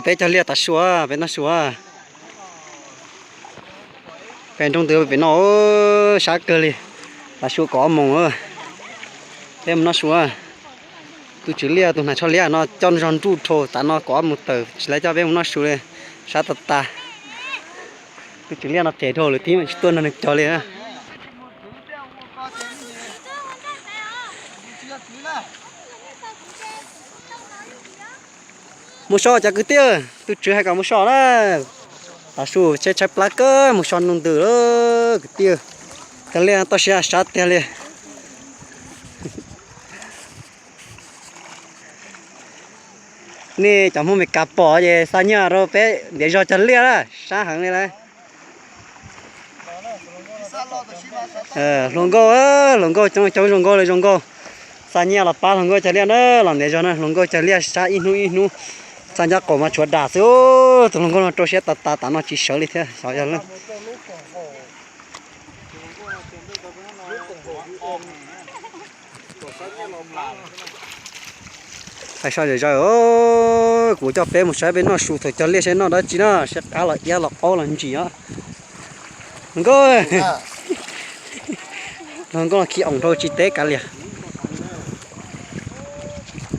Peb cog liaj tav su, peb noj su. Pem nroog ntawd pem no, sab kawg li. Tav su kaum ob moos, peb mus noj su. Tus tswv liaj tus hnav tsho liab no coj zog nruj dhau, tav no kaum ob moos tawm tsis lawv coj peb mus noj su li, sab tas tas. Tus tswv liaj no phem dhau lawm thiab tsis tuaj nrog nws cog li. Mus so cov kwv tij, tus tswv hais kom mus so na. Tav su tshaib tshaib plab kawg, mus so nroog ntawd lawm kwv tij. Cov liaj toj siab sab tiag li. Nej cov Hmoob Meskas pom ces xa nyiaj rau peb ntiav zog cog liaj na, sab heev li lawm. Hluas nkauj, hluas nkauj coob coob, zoo nkauj li zoo nkauj. Xa nyiaj los pab hluas nkauj cog liaj na, los ntiav zog na, hluas nkauj cog liaj sab ib hnub ib hnub. Txaj ncaj qaum mas tshuav dam xwb. Tus hluas nkauj no rau siab tas tas, tav no tsis sawv li thiab xyov yog leej. Hais so zom zaws, kuv coj peb mus saib peb noj su thaum cog liaj saib noj dab tsi na, saib qab los iab los qaub los ntsim os. Hluas nkauj, hluas nkauj los khi oom dhau tsis teb kav liam.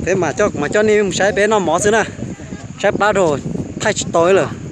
Peb mas coj, mas coj nej mus saib peb noj mov xwb na, saib plab dhau, thaij tsis tau lawm.